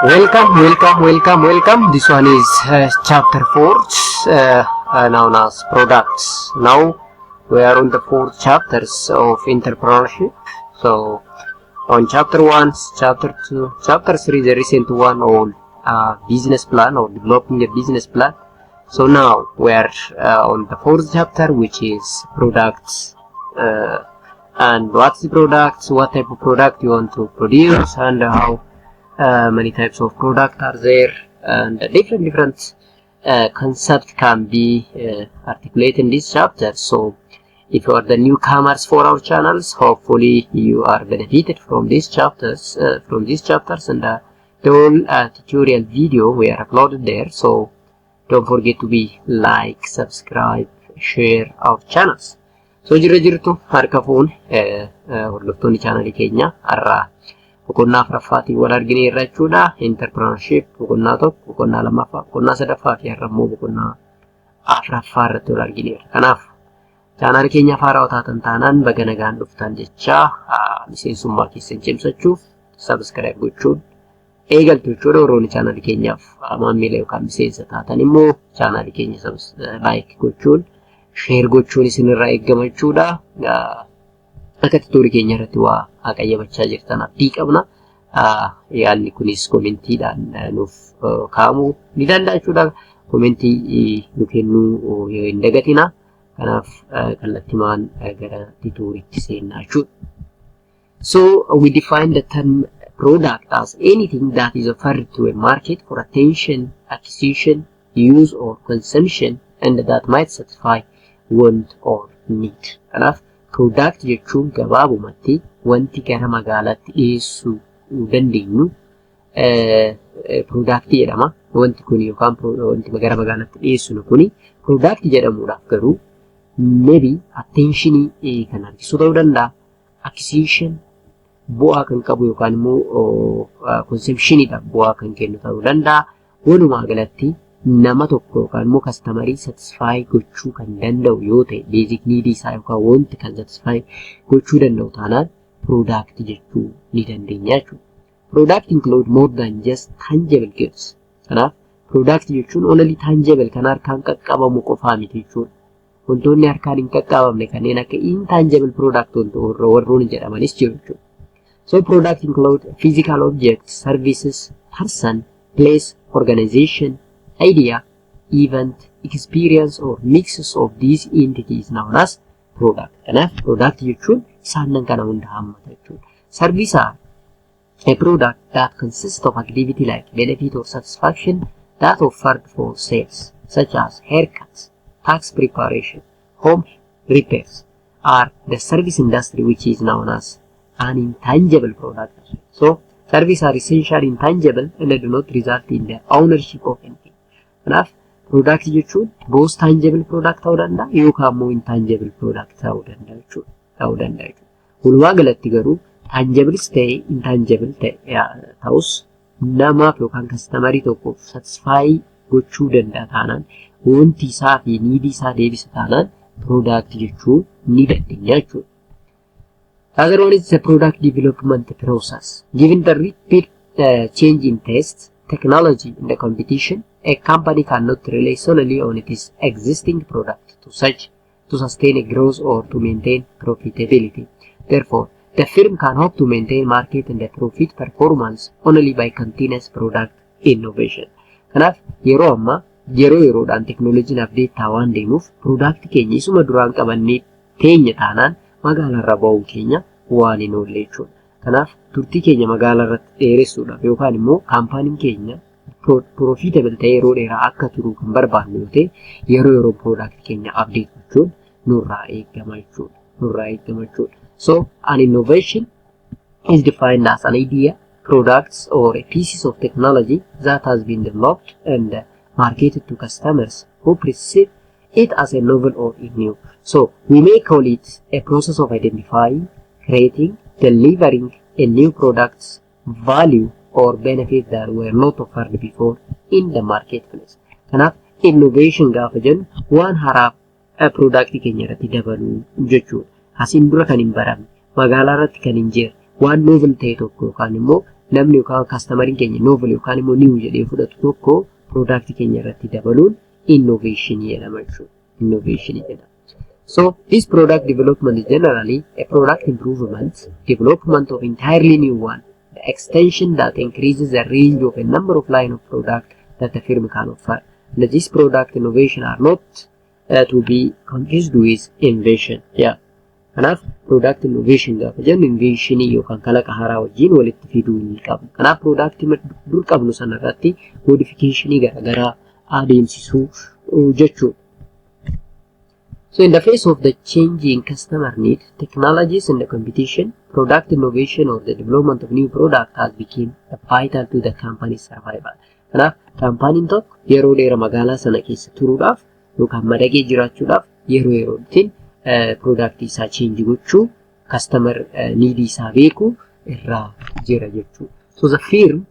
Welcome, welcome, welcome, welcome. This one is chapter 4, known as products. Now we are on the fourth chapters of entrepreneurship. So on chapter 1, chapter 2, chapter 3, the recent one on business plan or developing a business plan. So now we are on the fourth chapter, which is products. And what's the products, what type of product you want to produce, and how many types of product are there, and different different concept can be articulated in this chapter. So if you are the newcomers for our channels, hopefully you are benefited from these chapters and the whole tutorial video we are uploaded there. So don't forget to be like, subscribe, share our channels. So jirra jirtu harka fuune hordoftoonni chaanalii keenya, har'a boqonnaa afuraffaatiin wal argine irra jechuudha. Entrepreneurship boqonnaa tokko, boqonnaa lammaffaa, boqonnaa sadaffaa fi har'a immoo boqonnaa afuraffaa irratti wal argineerra. Kanaaf chaanaalii keenya haarawaa taatan taanaan baga nagaan dhuftan jechaa, miseensummaa keessan cimsachuuf subscribe gochuun eegaltu jechuudha. Warroonni chaanaalii keenyaaf maamila yookaan miseensa taatan immoo chaanaalii keenya like gochuun, share gochuun isinirraa eeggama jechuudha. Akka tutorii keenya irratti waa qayyabachaa jirtan abdii qabna. Yaadni kunis commentiidhaan nuuf kaa'amuu ni danda'a jechuudha. Commentii nu kennuu hin dagatina. Kanaaf kallattimaan gara tutoriitti seennaa jechuudha. So we define the term product as anything that is offered to a market for attention, acquisition, use or consumption and that might satisfy want or need. Kanaaf product jechuun gabaabumatti wanti gara magaalaatti dhiyeessuu dandeenyu product jedhama. Wanti kun yookaan wanti gara magaalaatti dhiyeessinu kuni product jedhamuudhaaf garuu maybe attentionii kan harkisuu ta'uu danda'a. Acquisition bu'aa kan qabu yookaan immoo consumptioniidhaaf bu'aa kan kennu ta'uu danda'a. Walumaa galatti nama tokko yookaan immoo customerii satisfy gochuu kan danda'u yoo ta'e, basic need isaa yookaan wanti kan satisfy gochuu danda'u taanaan product jechuu ni dandeenya jechuudha. Product include more than just tangible goods. Kanaaf product jechuun only tangible kan harkaan qaqqabamu qofaa miti jechuudha. Wantoonni harkaan hin qaqqabamne kanneen akka intangible product warroonni jedhamanis jiru jechuudha. So product include physical objects, services, person, place, organization, idea, event, experience or mixes of these entities known as product. Kanaaf product jechuun isaan kana hunda hammata jechuudha. Service are a product that consists of activity like benefit or satisfaction that offered for sales, such as haircuts, tax preparation, home repairs, are the service industry, which is known as an intangible product. So, service are essentially intangible and do not result in the ownership of anything. Kanaaf product jechuun both tangible product ta'uu danda'a yookaan immoo intangible product ta'uu danda'a jechuudha. Ta'uu danda'a jechuudha. Walumaa galatti garuu tangibleis ta'e intangible ta'e ta'us namaaf yookaan customerii tokkoof satisfy gochuu danda'a taanaan, wanti isaa fi needii isaa deebisa taanaan product jechuu ni dandeenya jechuudha. The other one is the product development process. Given the rapid change in taste, technology and the competition, a company cannot rely solely on its existing product to sustain a growth or to maintain profitability. Therefore, the firm can hope to maintain market and the profit performance only by continuous product innovation. Kanaaf yeroo ammaa Yeroo yeroodhaan teknooloojiin update ta'aa waan deemuuf, product keenya isuma duraan qabannee teenya taanaan magaalaarra ba'uun keenya waan hin oolle jechuudha. Kanaaf turtii keenya magaalaa irratti dheeressuudhaaf yookaan immoo kaampaaniin keenya profitable ta'ee yeroo dheeraa akka turu kan barbaannu yoo ta'e, yeroo yeroo product keenya update gochuun nurraa eegama jechuudha. Nurraa eegama jechuudha. So an innovation is defined as an idea, products or a pieces of technology that has been developed and marketed to customers who perceive it as a novel or new. So we may call it a process of identifying, creating, delivering a new product's value or benefit that were not offered before in the marketplace. Kanaaf innovation gaafa jennu waan haaraa product keenya irratti dabaluu jechuudha. Asiin dura kan hin baramne, magaalaa irratti kan hin jirre, waan novel ta'e tokko yookaan immoo namni yookaan customeriin keenya novel yookaan immoo new jedhee fudhatu tokko product keenya irratti dabaluun innovation jedhama jechuudha. Innovation jedhama. So this product development is generally a product improvement, development of entirely new one, the extension that increases the range of a number of line of product that the firm can offer. And this product innovation are not to be confused with invention. Yeah. Kanaaf product innovation gaafa jennu inventionii yookaan kalaqa haaraa wajjin walitti fiduu hin qabnu. Kanaaf product dur qabnu sanarratti modificationii garaagaraa adeemsisuu jechuudha. So in the face of the changing customer need, technologies and the competition, product innovation or the development of new product has become vital to the company's survival. Kanaaf kaampaaniin tokko yeroo dheeraa magaalaa sana keessa turuudhaaf yookaan madaqee jiraachuudhaaf yeroo yerootiin product isaa change gochuu, customer need isaa beekuu irraa jira jechuudha. So the firm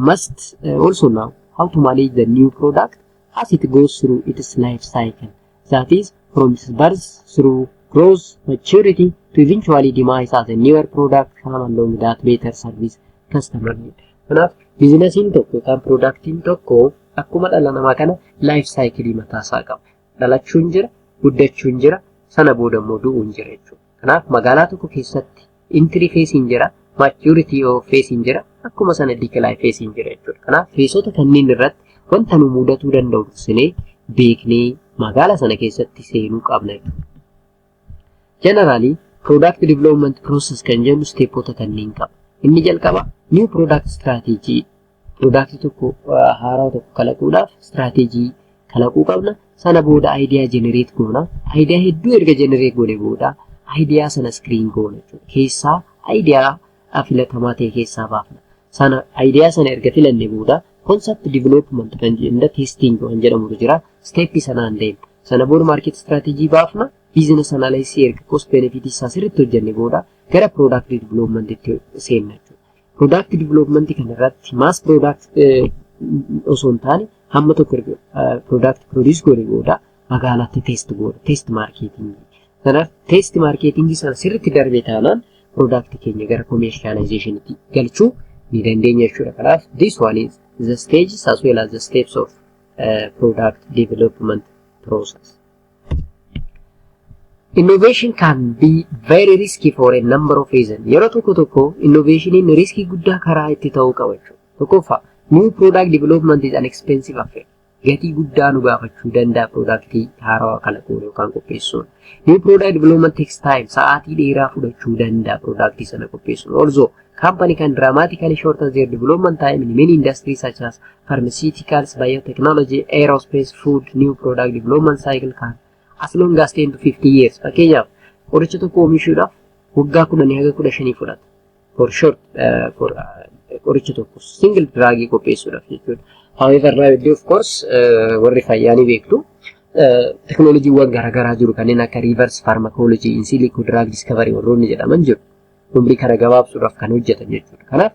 must also know how to manage the new product as it goes through its life cycle. That is, from its birth through growth, maturity to eventually demise as a newer product come along that better service customer need. Kanaaf businessiin tokko yookaan productiin tokko akkuma dhala namaa kana life cycle mataasaa qaba. Dhalachuun jira, guddachuun jira, sana booda immoo du'uun jira jechuudha. Kanaaf magaalaa tokko keessatti entry phaseiin jira, maturity phaseiin jira, akkuma sana decline phaseiin jira jechuudha. Kanaaf phaseota kanneen irratti wanta nu mudatuu danda'u dursinee beeknee magaalaa sana keessatti seenuu qabna jechuudha. Generally, product development process kan jennu stepoota kanneen qaba. Inni jalqaba new product strategy. Product tokko haaraa tokko kalaquudhaaf strategy kalaquu qabna. Sana booda idea generate goona. Idea hedduu erga generate goone booda idea sana screen goona jechuudha. Keessaa idea filatamaa ta'e keessaa baafna. Sana idea sana erga filanne booda concept development kan jedhamu, testing kan jedhamutu jira. Step sanaan deemna. Sana booda market strategy baafna. Business analysis erga cost benefit isaa sirriitti hojjenne booda gara product development itti seenna jechuudha. Product development kana irratti mass product osoo hin taane hamma tokko erga product produce goone booda magaalaatti test goona. Test marketing. Kanaaf test marketing sana sirriitti darbe taanaan product keenya gara commercialization galchuu ni dandeenya jechuudha. Kanaaf this one is the stages as well as the steps of product development process. Innovation can be very risky for a number of reasons. Yeroo tokko tokko innovationiin riskii guddaa karaa itti ta'uu qaba jechuudha. Tokkoffaa, new product development is an expensive affair. Gatii guddaa nu gaafachuu danda'a productii haarawaa kalaquun yookaan qopheessuun. New product development takes time. Sa'aatii dheeraa fudhachuu danda'a productii sana qopheessuun. Also, company can dramatically shorten their development time in many industries such as pharmaceuticals, biotechnology, aerospace, food. New product development cycle can as long as 10 to 50 years. Fakkeenyaaf, qoricha tokko oomishuudhaaf waggaa 10 haga 15 fudhata. For short, for qoricha tokko single drug qopheessuudhaaf jechuudha. However, nowadays, of course, warri fayyaa ni beektu. Teknooloojiiwwan garaagaraa jiru, kanneen akka reverse pharmacology, in silico drug discovery warroonni jedhaman jiru. Umrii kana gabaabsuudhaaf kan hojjetan jechuudha. Kanaaf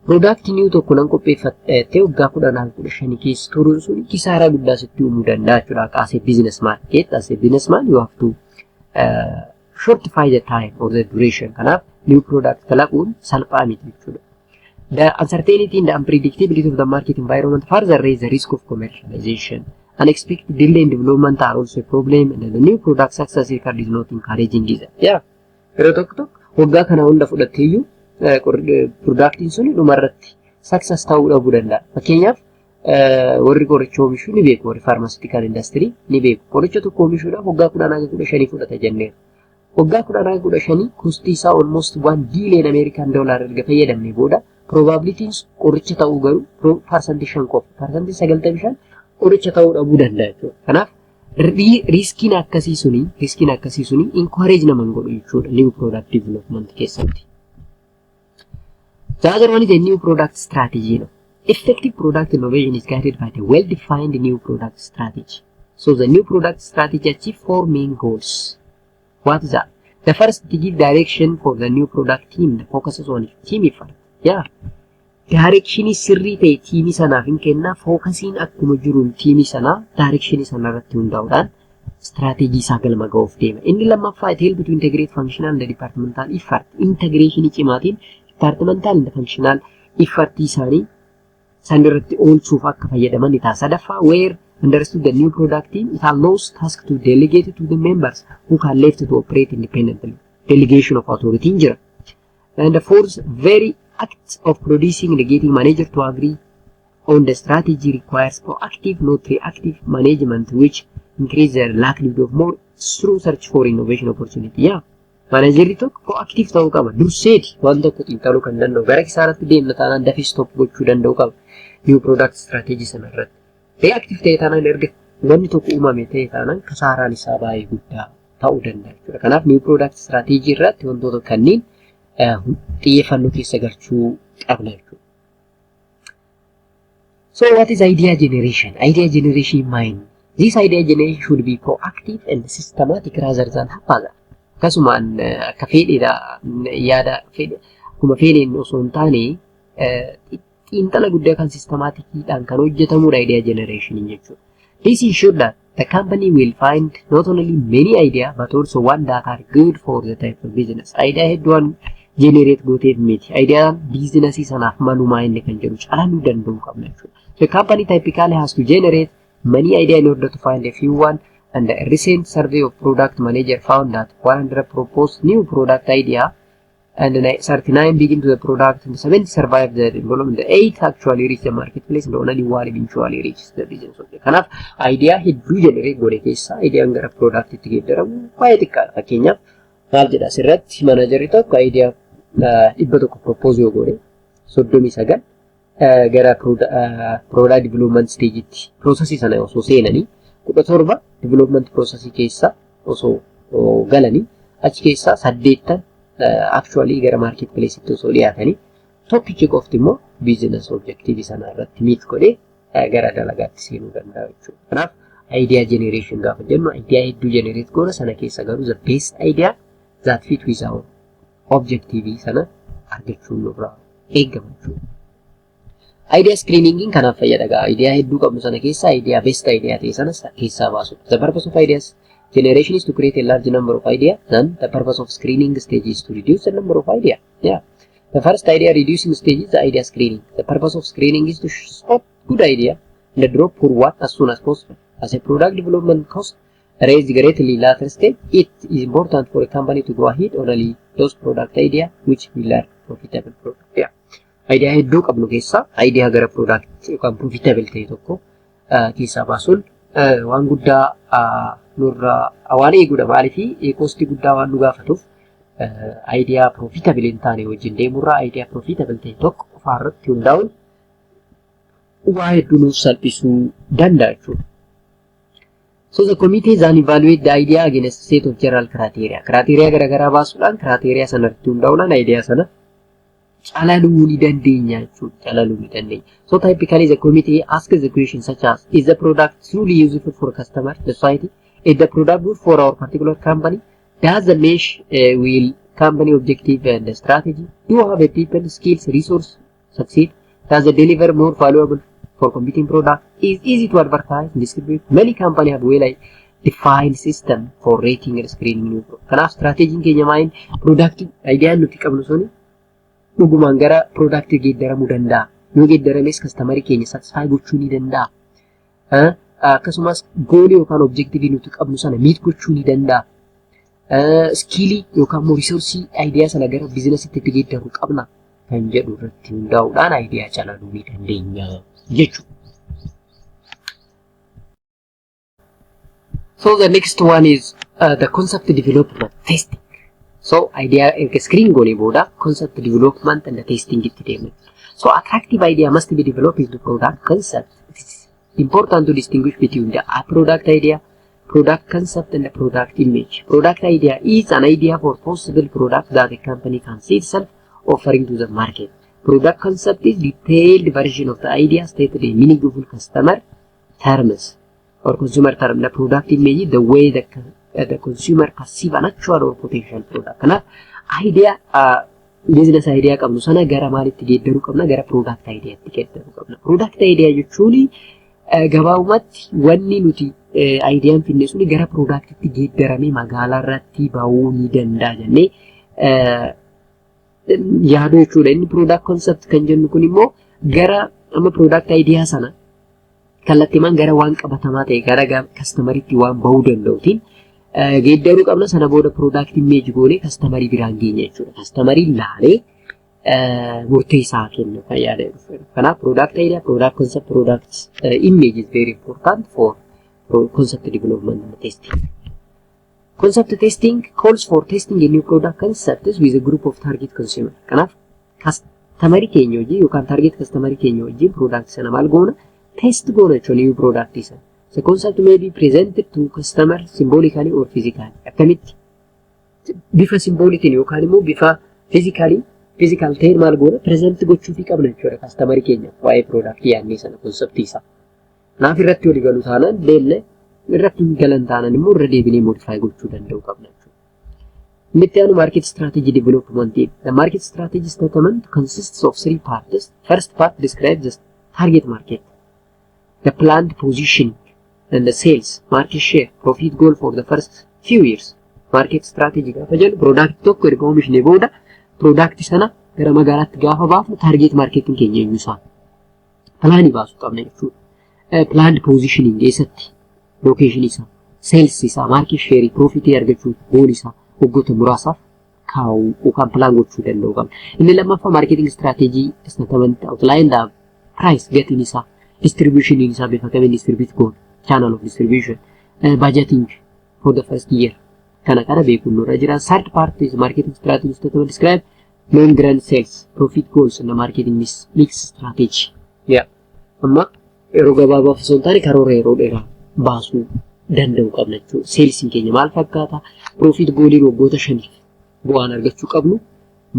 productii new tokko nan qopheeffattee waggaa 10 haga 15 keessa turuun sun kisaaraa guddaa sitti uumuu danda'a jechuudha. Akka as a business market, as a businessman you have to shortify the time or the duration. Kanaaf new product kalaquun salphaa miti jechuudha. The uncertainty and the unpredictability of the market environment further raise the risk of commercialization. Unexpected delay in development are also a problem, and the new product success record is not encouraging either. Yeah. Yeroo tokko tokko waggaa kana hunda fudhatteeyyuu productiin sun dhumarratti success ta'uu dhabuu danda'a. Fakkeenyaaf, Warri qoricha oomishuu ni beeku, warri pharmaceutical industry ni beeku. Qoricha tokko oomishuudhaaf waggaa 10 hanga 15 fudhata jenneera. Waggaa 10 hanga 15 costii isaa almost 1 billion American dollar erga fayyadamne booda probabilityn qoricha ta'uu garuu 5% qofa. 95% qoricha ta'uu dhabuu danda'a jechuudha. Kanaaf riskiin akkasii suni encourage nama hin godhu jechuudha new product development keessatti. The other one is a new product strategy. No? Effective product innovation is guided by the well-defined new product strategy. So the new product strategy achieve four main goals. What is that? The first, to give direction for the new product team that focuses on team effort. Yeah. Directionii sirrii ta'e teamii sanaaf hin kenna. Focusiin akkuma jiruun teamii sanaa directionii sana irratti hundaa'uudhaan strategyii isaa galma ga'uuf deema. Inni lammaffaa, it help to integrate functional and departmental effort. Integrationii cimaatiin departmental and functional effort isaanii san irratti oolchuuf akka fayyadaman ni ta'a. Sadaffaa, where understood the new product team, it allows task to delegate to the members who can left to operate independently. Delegation of authority jira. And the fourth, very act of producing and getting manager to agree on the strategy requires proactive, not reactive management, which increase the likelihood of more through search for innovation opportunity. Yeah. Managerri tokko proactive ta'uu qaba. Durseeti waan tokko xiinxaluu kan danda'u. Gara kisaaraatti deemna taanaan dafee stop gochuu danda'u qaba. New product strategy sana irratti. Reactive ta'e taanaan erga wanni tokko uumame ta'e taanaan kasaaraan isaa baay'ee guddaa ta'uu danda'a jechuudha. Kanaaf new product strategy irratti wantoota kanneen xiyyeeffannoo keessa galchuu qabna jechuudha. So what is idea generation? Idea generation mind. This idea generation should be proactive and systematic rather than haphazard. Akkasumaan akka fedheedha yaada fedhe akkuma fedheen osoo hin taane xiinxala guddaa kan systematiciidhaan kan hojjetamudha idea generation jechuudha. This ensure that the company will find not only many idea but also one that are good for the type of business. Idea hedduu waan generate gooteef miti. Idea businessii sanaaf malumaa inni kan jedhu calaluu danda'uu qabna jechuudha. The company typically has to generate many idea in order to find a few one, and a recent survey of product manager found that 100 proposed new product idea and 39 begin to the product and 70 survive the development, 8 actually reach the marketplace and only one eventually reaches the business object. Kanaaf idea hedduu generate godhe keessaa ideaan gara product itti geeddaramu baay'ee xiqqaadha. Fakkeenyaaf maal jedha asirratti? Managerri tokko idea 100 propose yoo godhe, 39 gara product development stage'itti processii sana osoo seenanii, 17 development processii keessa osoo galanii, achi keessaa 8 actually gara market place'itti osoo dhiyaatanii, tokkichi qofti immoo business objective sana irratti meet godhee gara dalagaatti seenuu danda'a jechuudha. Kanaaf idea generation gaafa jennu idea hedduu generate goona, sana keessa garuu the best idea that fit with our objective sana argachuun nurraa eegama jechuudha. Idea screeningiin kanaaf fayyada gaa. Idea hedduu qabnu sana keessa idea best idea ta'e sana keessaa baasudha. The purpose of ideas generation is to create a large number of idea. Then the purpose of screening stage is to reduce the number of idea. Yeah. The first idea reducing stage is the idea screening. The purpose of screening is to spot good idea and drop poor one as soon as possible. As a product development cost raised greatly later stage, it is important for a company to go ahead only those product idea which will are profitable product. Yeah. Idea hedduu qabnu keessaa idea gara product yookaan profitable ta'e tokko keessaa baasuun waan guddaa nurraa waan eegudha. Maaliif? Costii guddaa waan nu gaafatuuf idea profitable hin taane wajjin deemurraa idea profitable ta'e tokko qofaarratti hundaa'uun waa hedduu nuuf salphisuu danda'a jechuudha. So the committee then evaluate the idea against set of general criteria. Criteria garaagaraa baasuudhaan criteria sanarratti hundaa'uudhaan idea sana calaluu ni dandeenya jechuudha. Calaluu ni dandeenya. So typically the committee asks the question such as, is the product truly useful for customer, the society? Is the product good for our particular company? Does the mesh will company objective and strategy? Do you have a people, skills, resource succeed? Does it deliver more valuable for competing product? Is easy to advertise, distribute? Many company have well defined system for rating and screening new product. Kanaaf strategyiin keenya maaliin product ideaan nuti qabnu suni dhugumaan gara product geeddaramuu danda'a. Yoo geeddarames customerii keenya satisfy gochuu ni danda'a. Akkasumas goalii yookaan objectiveii nuti qabnu sana meet gochuu ni danda'a. Skillii yookaan immoo resourceii idea sana gara businessitti itti geeddaru qabna kan jedhu irratti hundaa'uudhaan idea calaluu ni dandeenya jechuudha. So the next one is the concept development testing. So idea erga screen goonee booda concept development and the testing itti deemna. So attractive idea must be developed into product concept. It is important to distinguish between the product idea, product concept and the product image. Product idea is an idea for possible product that a company can see itself offering to the market. Product concept is detailed version of the idea stated in meaningful customer terms or consumer term. The product image is the way the consumer perceive an actual or potential product. Kanaaf idea business idea qabnu sana gara maalitti geeddaruu qabna? Gara product ideaatti geeddaruu qabna. Product idea jechuun gabaabumatti wanni nuti ideaan finne suni gara productitti geeddaramee magaalaa irratti bahuu ni danda'a jennee yaaduu jechuudha. Inni product concept kan jennu kun immoo gara amma product idea sana kallattiimaan gara waan qabatamaa ta'e, gara customeritti waan bahuu danda'utiin geeddaruu qabna. Sana booda product image goonee customerii biraan geenya jechuudha. Customeriin laalee murtee isaa kennu kan yaada dhufu. Kanaaf product idea, product concept, product image is very important for concept development and testing. Concept testing calls for testing a new product concept with a group of target consumer. Kanaaf customerii keenya wajjin yookaan target customerii keenya wajjin product sana maal goona? Test goona jechuudha new product sana. The concept may be presented to customer symbolically or physically. Akkamitti? Bifa symbolitiin yookaan immoo bifa physically physical ta'een maal goona? Present gochuufii qabna jechuudha customerii keenya waa'ee product yaadnee sana, concept isaa. Kanaaf irratti walii galu taanaan deemne, irratti hin galan taanaan immoo irra deebinee modify gochuu danda'u qabna jechuudha. Inni itti aanu market strategy development. The market strategy statement consists of three parts. First part describes the target market, the planned positioning, and the sales, market share, profit goal for the first few years. Market strategy gaafa jennu, product tokko erga oomishnee booda product sana gara magaalaatti gaafa baafnu target marketing keenya eenyu isaa planii baasuu qabna jechuudha. Planned positioning eessatti, location isaa, sales isaa, market share, profit argachuu goal isaa waggoota muraasaaf kaa'uu yookaan plan gochuu danda'uu qabna. Inni lammaffaa marketing strategy statement outline the price, gatiin isaa, distribution isaa bifa kamiin distribute goona, channel of distribution, budgeting for the first year, kana kana beekuun nurra jira. Third part is marketing strategy statement describe long run sales, profit goals and the marketing mix strategy. Yeah. Amma yeroo gabaabaaf osoo hin taane karoora yeroo dheeraa baasuu danda'uu qabna jechuudha. Salesiin keenya maal fakkaata? Profit goaliin waggoota 5f bu'aan argachuu qabnu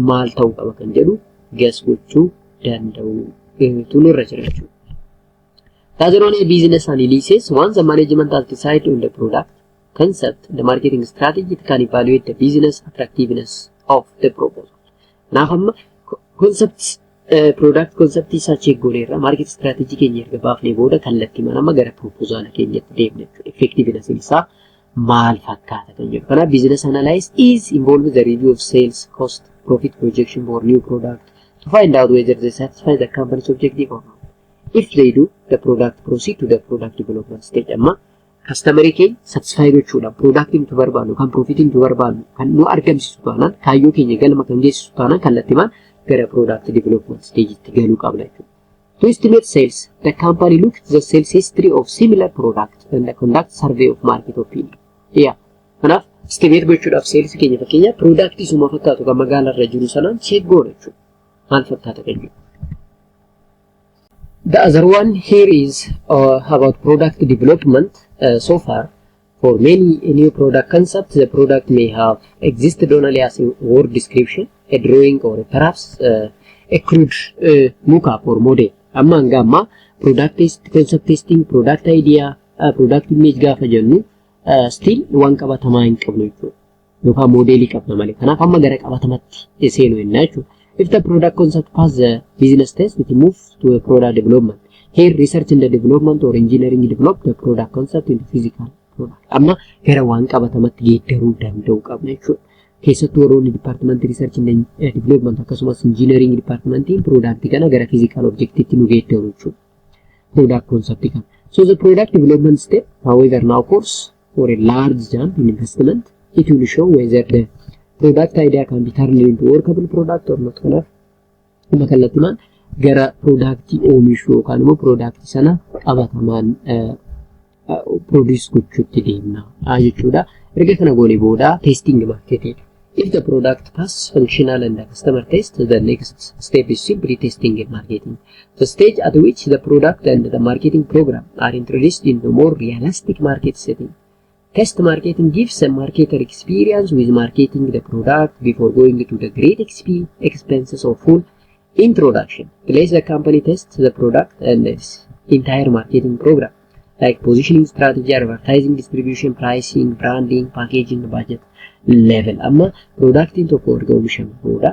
maal ta'uu qaba kan jedhu guess gochuu danda'uu nurra jira jechuudha. The other one is business analysis. Once the management has decided on the product concept, the marketing strategy, it can evaluate the business attractiveness of the proposal. Kanaaf amma concept product concept isaa check gooneerra, market strategy keenya erga baafnee booda kallattii amma gara proposal keenyatti deemna jechuudha. Effectiveness isaa maal fakkaata kan jedhu. Kanaaf business analysis is involved the review of sales, cost, profit projection for new product to find out whether they satisfy the company's objective or not. If they do, the product proceed to the product development stage. Amma customerii keenya satisfy gochuudhaan productiin nuti barbaannu kan profitiin nuti barbaannu kan nu argamsiisu taanaan, kaayyoo keenya galma kan geessisu taanaan, kallattimaan gara product development stage'itti galuu qabna jechuudha. To estimate sales, the company looked the sales history of similar product and conduct survey of market opinion. Yeah. Kanaaf estimate gochuudhaaf sales keenya fakkeenyaaf product isuma fakkaatu kan magaalaa irra jiru sanaan check goona jechuudha. Maal fakkaata kan jedhu. The other one here is about product development. So far, for many new product concepts, the product may have existed only as a word description, a drawing, or perhaps a crude mock-up or model. Amma hanga ammaa product test, concept testing, product idea, product image gaafa jennu still waan qabatamaa hin qabnu jechuudha. Yookaan modelii qabna malee. Kanaaf amma gara qabatamatti seenu jenna jechuudha. If the product concept pass the business test, it moves to a product development. Here, research in the development or engineering develop the product concept into physical product. Amma gara waan qabatamatti geeddaruu danda'u qabna jechuudha. Keessattuu warroonni departmentii research and development akkasumas engineering departmentiin product kana gara physical objectiitti nu geeddaru jechuudha. Product concept kana. So the product development step, however, now calls for a large jump in investment. It will show whether the product idea can be turned into workable product or not. Kanaaf dhuma kallattimaan gara productii oomishuu yookaan immoo productii sana qabatamaan produce gochuutti deemna jechuudha. Erga kana goone booda testing marketiidha. If the product pass functional and the customer test, the next step is simply testing and marketing. The stage at which the product and the marketing program are introduced in the more realistic market setting. Test marketing gives a marketer experience with marketing the product before going to the great expenses of full introduction. Place the company tests the product and its entire marketing program, like positioning strategy, advertising, distribution, pricing, branding, packaging, budget level. Amma productiin tokko erga oomishame booda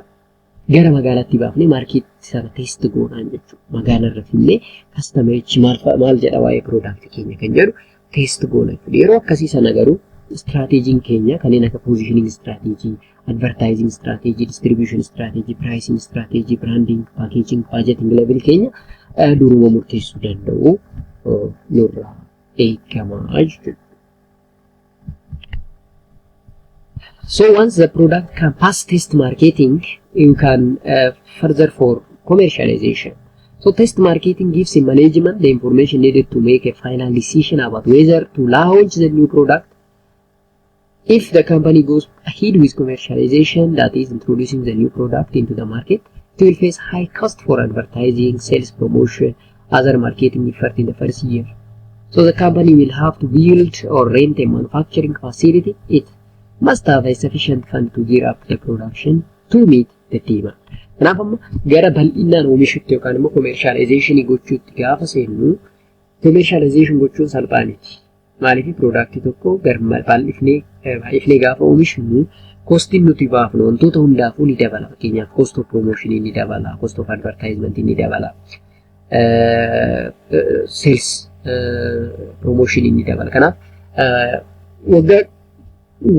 gara magaalaatti baafnee market sana test goonaan jechuudha. Magaala irra finnee customerichi maal maal jedha waa'ee product keenya kan jedhu test goona jechuudha. Yeroo akkasii sana garuu strategyn keenya kanneen akka positioning strategy, advertising strategy, distribution strategy, pricing strategy, branding, packaging, budgeting level keenya duruma murteessuu danda'u nurraa eegama jechuudha. So once the product can pass test marketing, you can further for commercialization. So test marketing gives the management the information needed to make a final decision about whether to launch the new product. If the company goes ahead with commercialization, that is, introducing the new product into the market, it will face high cost for advertising, sales promotion, other marketing effort in the first year. So the company will have to build or rent a manufacturing facility. It must have a sufficient fund to gear up the production to meet the demand. Kanaaf amma gara bal'inaan oomishutti yookaan immoo commercialization gochuutti gaafa seennu, commercialization gochuun salphaa miti. Maaliif? Product tokko bal'ifnee baay'ifnee gaafa oomishnu costiin nuti baafnu wantoota hundaafuu ni dabala. Fakkeenyaaf, cost of promotion ni dabala, cost of advertisement ni dabala, sales promotion ni dabala. Kanaaf waggaa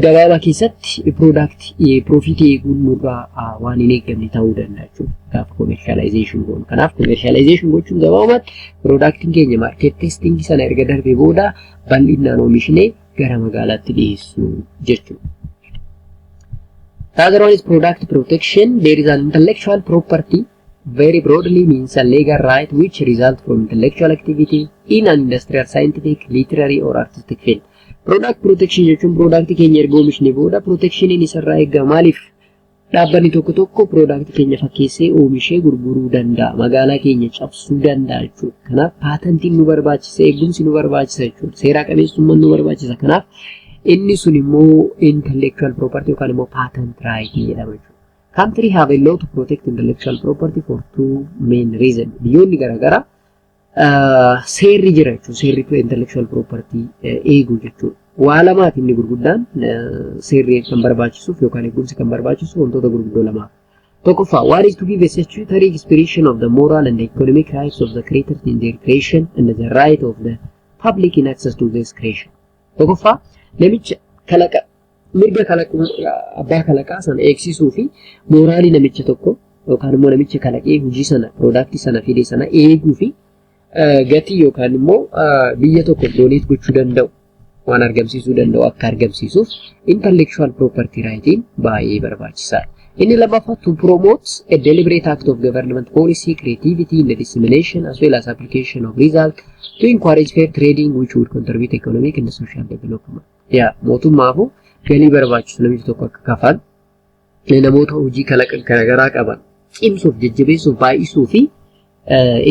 gabaabaa keessatti product profit eeguun nurraa waan hin eeggamne ta'uu danda'a jechuudha gaafa commercialization goonu. Kanaaf commercialization gochuun gabaabumatti productiin keenya market testing sana erga darbee booda bal'inaan oomishnee gara magaalaatti dhiyeessuu jechuudha. The other one is product protection. There is an intellectual property very broadly means a legal right which result from intellectual activity in an industrial, scientific, literary or artistic field. Product protection jechuun product keenya erga oomishne booda protectioniin isarraa eegama. Maaliif? Dhaabbanni tokko tokko product keenya fakkeessee oomishee gurguruu danda'a. Magaalaa keenya cabsuu danda'a jechuudha. Kanaaf patentiin nu barbaachisa, eegumsi nu barbaachisa jechuudha. Seeraa qabeessummaan nu barbaachisa. Kanaaf inni sun immoo intellectual property yookaan immoo patent right jedhama jechuudha. Country have a law to protect intellectual property for two main reasons. Biyyoonni garaagaraa seerri jira jechuudha. Seerri intellectual property eegu jechuudha. Waa lamaaf inni gurguddaan seerri kan barbaachisuuf yookaan eegumsi kan barbaachisu wantoota gurguddoo lamaaf. Tokkoffaa, one is to give a statutory expression of the moral and economic rights of the creators in their creation and the right of the public in access to this creation. Tokkoffaa, namicha kalaqa mirga abbaa kalaqaa sana eegsisuu fi moralii namicha tokko yookaan immoo namicha kalaqee hojii sana, product sana fide sana eeguu fi gatii yookaan immoo biyya tokko donate gochuu danda'u waan argamsiisuu danda'u akka argamsiisuuf intellectual property rightiin baay'ee barbaachisaadha. Inni lammaffaa, to promote a deliberate act of government policy, creativity in the dissemination as well as application of result to encourage fair trading, which would contribute economic and social development. Yaa mootummaafu galii barbaachisu namichi tokko akka kafalu, namoota hojii kalaqa garaagaraa qaban cimsuuf, jajjabeessuuf, baay'isuu fi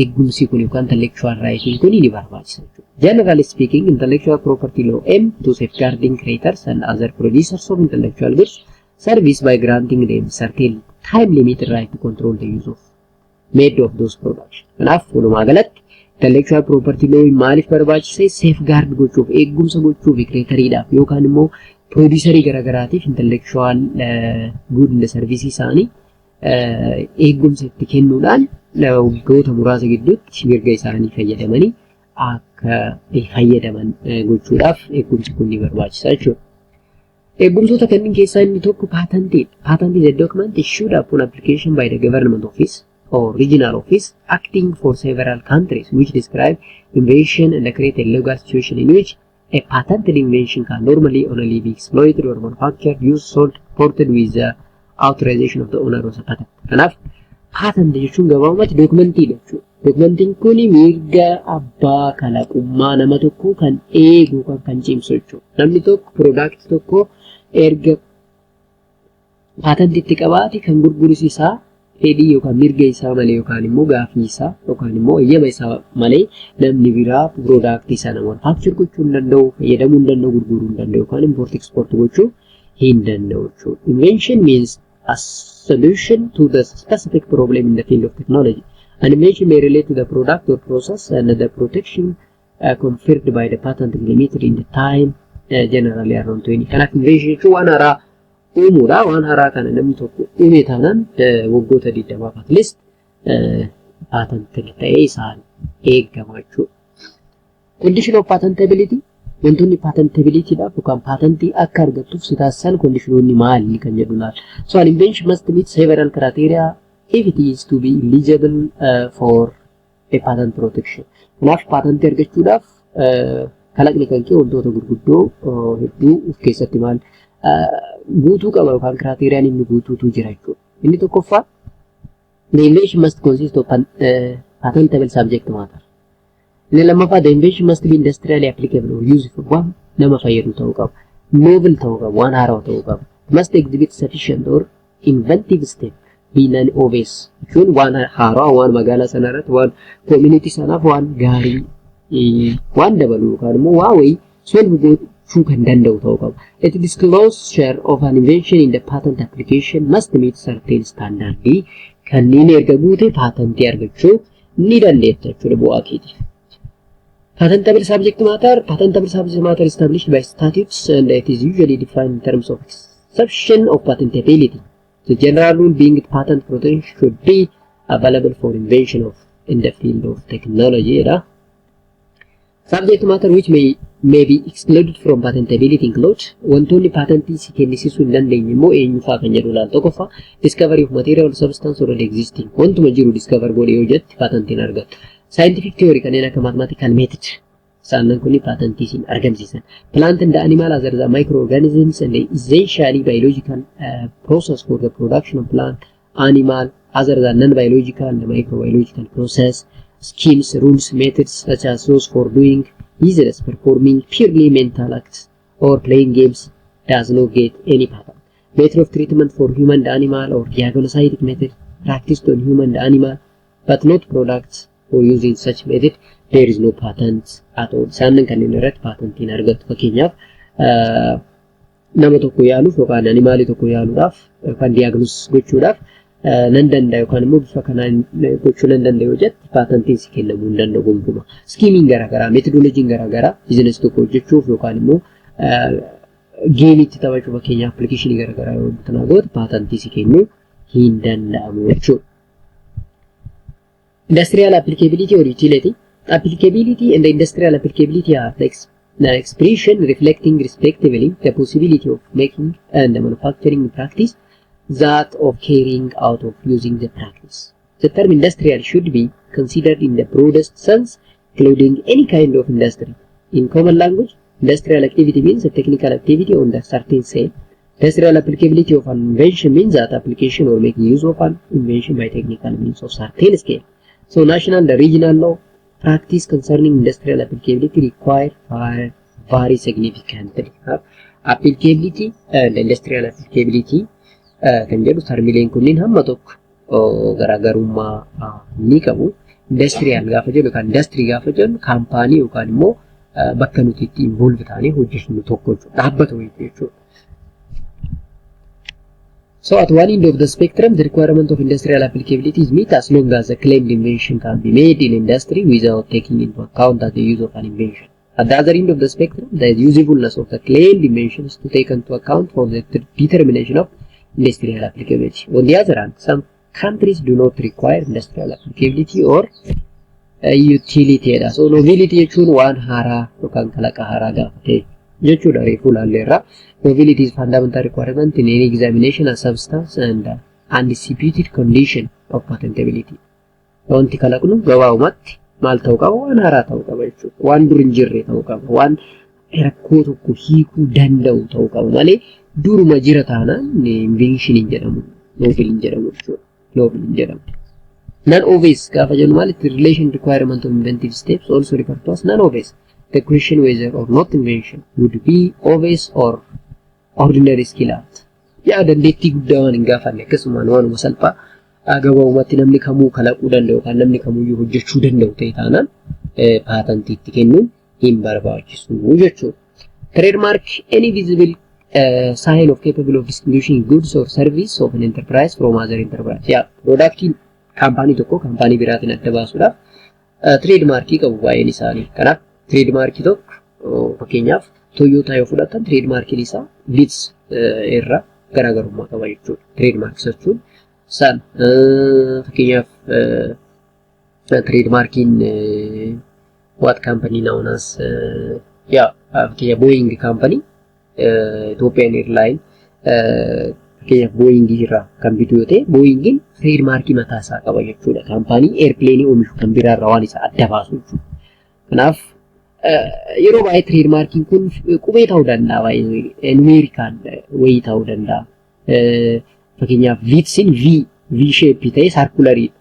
eegumsi kun yookaan intellectual rightiin kun ni barbaachisa jechuudha. Generally speaking, intellectual property law aim to safeguarding creators and other producers of intellectual goods service by granting them certain time limited right to control the use of made of those production. Kanaaf walumaa galatti intellectual property law maaliif barbaachise? Safeguard gochuuf, eegumsa gochuuf creatoriidhaaf yookaan immoo producerii garaagaraatiif intellectual good and service isaanii eegumsa itti kennuudhaan waggoota muraasa gidduutti mirga isaanii fayyadamanii akka fayyadaman gochuudhaaf eegumsi kun ni barbaachisa jechuudha. Eegumsoota kanneen keessaa inni tokko patentiidha. Patent is a document issued upon application by the government office or regional office acting for several countries, which describe invention and create a legal situation in which a patented invention can normally only be exploited or manufactured, used, sold, exported with the authorization of the owner of the patent. Kanaaf patent jechuun gabaabumatti documentiidha jechuudha. Dokumentiin kun mirga abbaa kalaqummaa nama tokkoo kan eegu kan cimsu jechuudha. Namni tokko product tokko erga patentii itti qabaate kan gurgurus isaa fedhii yookaan mirga isaa malee yookaan immoo gaaffii isaa yookaan immoo eeyyama isaa malee namni biraa product sana manufacture gochuu hin danda'u, fayyadamuu hin danda'u, gurguruu hin danda'u yookaan import export gochuu hin danda'u jechuudha. Invention means a solution to the specific problem in the field of technology. An invention may relate to the product or process, and the protection conferred by the patent is limited in the time, generally around 20. Kanaaf invention jechuun waan haaraa uumuudha. Waan haaraa kana namni tokko uume taanaan waggoota 20f at least patent ta'ee isaan eegama jechuudha. Condition of patentability: wantoonni patentabilityidhaaf yookaan patentii akka argattuuf si taasisan conditionoonni maali kan jedhu laala. So an invention must meet several criteria if it is to be eligible for a patent protection. Kanaaf patentii argachuudhaaf kalaqni kan kee wantoota gurguddoo hedduu of keessatti maal guutuu qaba yookaan criteriaan inni guutuutu jira jechuudha. Inni tokkoffaa, the invention must consist of patentable subject matter. Inni lammaffaa, the invention must be industrially applicable or useful, waan nama fayyadu ta'uu qaba. Novel ta'uu qaba, waan haarawaa ta'uu qaba. Must exhibit sufficient or inventive step, be non obvious jechuun waan haarawaa, waan magaalaa sana irratti, waan community sanaaf waan gaarii waan dabalu yookaan immoo waa wayii solve gochuu kan danda'u ta'uu qaba. It disclosure of an invention in the patent application must meet certain standard kanneen erga guute patentii argachuu ni dandeetta jechuudha bu'aa keetiif. Patentable subject matter. Patentable subject matter is established by statutes, and it is usually defined in terms of exception of patentability. The general rule being patent protection should be available for invention of in the field of technology jedha. Subject matter which may be excluded from patentability include: wantoonni patentii si kennisiisuu hin dandeenye immoo eenyu fa'aa kan jedhu ilaal. Tokkoffaa, discovery of material substance already existing, wantuma jiru discover godhe yoo jette patentiin argattu. Scientific theory kanneen akka mathematical method, isaan kun patentii siin argamsiisan. Plant and animal other than microorganisms and essentially biological process for the production of plant, animal other than non-biological and microbiological process, schemes, rules, methods such as those for doing business, performing purely mental acts or playing games does not get any patent. Method of treatment for human and animal or diagnostic method practiced on human and animal but not products for using such method, there is no patent at all. Isaan kanneen irratti patentiin argattu. Fakkeenyaaf, nama tokko yaaluuf yookaan animalii tokko yaaluudhaaf yookaan diagnose gochuudhaaf nan danda'a yookaan immoo bifa kanaan gochuu nan danda'a yoo jette patentiin si kennamuu hin danda'u gonkumaa. Schemeiin garaagaraa, methodologyiin garaagaraa business tokko hojjechuuf yookaan immoo gameiitti taphachuu, fakkeenyaaf applicationii garaagaraa yoo tanaa goote patentii si kennuu hin danda'amu jechuudha. Industrial applicability or utility. Applicability and the industrial applicability are the expression reflecting respectively the possibility of making and the manufacturing practice, that of carrying out of using the practice. The term industrial should be considered in the broadest sense, including any kind of industry. In common language, industrial activity means a technical activity on the certain scale. Industrial applicability of an invention means that application or making use of an invention by technical means of certain scale. So national and regional law practice concerning industrial applicability require vary significantly. Applicability and industrial applicability kan jedhu termileen kunniin hamma tokko garaagarummaa ni qabu. Industrial gaafa jennu kan industry gaafa jennu company yookaan immoo bakka nuti itti involve taanee hojjennu tokko jechuudha. Dhaabbata wayii jechuudha. So at one end of the spectrum, the requirement of industrial applicability is met as long as the claimed invention can be made in industry without taking into account that the use of an invention. At the other end of the spectrum, the usefulness of the claimed invention is to take into account for the determination of industrial applicability. On the other hand, some countries do not require industrial applicability or utility dha. So novelty jechuun waan haaraa yookaan kalaqa haaraa gaafa ta'e jechuudha, reefuu ilaalleerra. Novelty is fundamental requirement in any examination of substance and undisputed condition of patentability. Wanti kalaqnu gabaabumatti maal ta'uu qaba? Waan haaraa ta'uu qaba jechuudha. Waan dur hin jirre ta'uu qaba. Waan rakkoo tokko hiikuu danda'u ta'uu qaba malee duruma jira taanaan invention hin jedhamu, novel hin jedhamu jechuudha. Novel hin jedhamu. Non obvious gaafa jennu maalitti relation requirement of inventive steps also referred to as non obvious. The question whether or not invention would be obvious or ordinary skill art. Yaa, dandeettii guddaa waan hin gaafanne, akkasumaan waanuma salphaa gabaabumatti namni kamuu kalaquu danda'u yookaan namni kamuyyuu hojjechuu danda'u ta'e taanaan patentii itti kennuun hin barbaachisu jechuudha. Trademark: any visible sign of capable of distinguishing goods or service of an enterprise from other enterprise. Yaa, productiin kaampaanii tokko kaampaanii biraatiin adda baasuudhaaf trademarkii qabu baay'een isaanii. Kanaaf trademarkii tokko, fakkeenyaaf Toyota yoo fudhatan, trademarkiin isaa Vitz irraa garaagarummaa qaba jechuudha. Trademarkii jechuun san fakkeenyaaf trademarkiin what company known as, yaa, fakkeenyaaf Boeing company, Ethiopian Airline, fakkeenyaaf Boeing irraa kan bitu yoo ta'e, Boeingiin trademarkii mataa isaa qaba jechuudha. Kaampaanii airplaneii oomishu kan biraarraa waan isa adda baasu jechuudha. Kanaaf yeroo baay'ee trademarkiin kun qubee ta'uu danda'a, baay'ee numerical wayii ta'uu danda'a. Fakkeenyaaf Vitzin V V shape ta'ee circulariidha.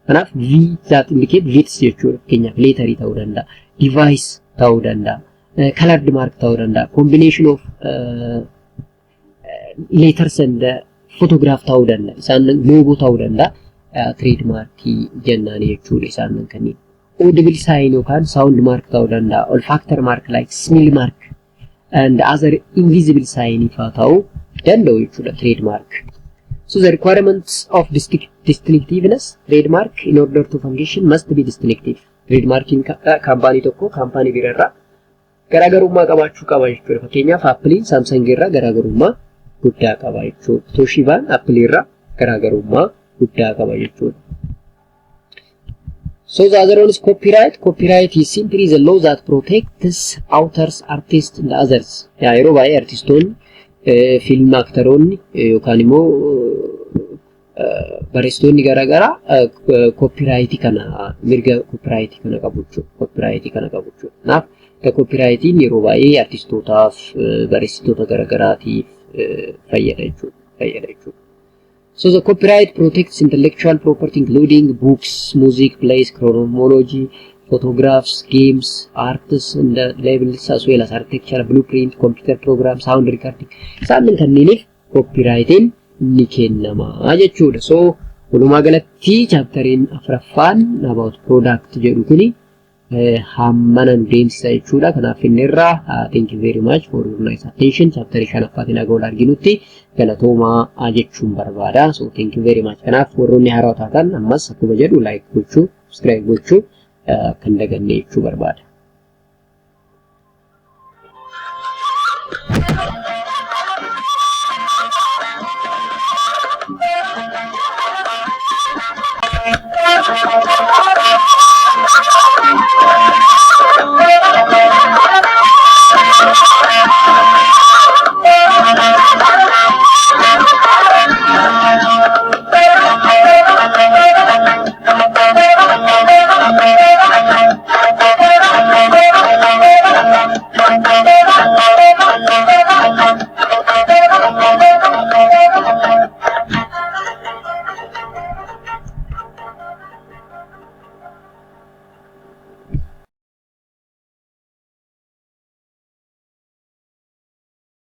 Kanaaf V that indicate Vitz jechuudha. Fakkeenyaaf letterii ta'uu danda'a, device ta'uu danda'a, colored mark ta'uu danda'a, combination of letters and photograph ta'uu danda'a. Isaan logo ta'uu danda'a. Trademarkii jennaan jechuudha isaan kanneen. Audible sign yookaan sound mark ta'uu danda'a. Olfactory mark like smell mark and other invisible sign fa'aa ta'uu danda'u jechuudha trademark. So the requirements of distinctiveness: trademark in order to function must be distinctive. Trademarkiin kaampaanii tokko kaampaanii biraarraa garaagarummaa qabaachuu qaba jechuudha. Fakkeenyaaf Appleiin Samsung irraa garaagarummaa guddaa qaba jechuudha. Toshibaan Appleii irraa garaagarummaa guddaa qaba jechuudha. So the other one is copyright. Copyright is simply the law that protects authors, artists and others. Yaa, yeroo baay'ee artistoonni, film actoroonni yookaan immoo barreessitoonni garaagaraa copyrightii kana, mirga copyrightii kana qabu jechuudha. Copyrightii kana qabu jechuudha. Kanaaf copyrightiin yeroo baay'ee artistootaaf, barreessitoota garaagaraatiif fayyada jechuudha. Fayyada jechuudha. So the copyright protects intellectual property including books, music, plays, chronology, photographs, games, arts and labels, as well as architecture, blueprint, computer program, sound recording. Isaan kanneeniif copyrightiin ni kennama jechuudha. So walumaa galatti chapteriin afuraffaan about product jedhu kuni hammana nu deemsisa jechuudha. Kanaaf inni irraa thank you very much for your nice attention. Chapterii shanaffaatiin haga wal arginutti galatoomaa jechuun barbaada. So thank you very much. Kanaaf warroonni haarawaa taatan ammas akkuma jedhu like gochuu, subscribe gochuu kan daganne jechuu barbaada.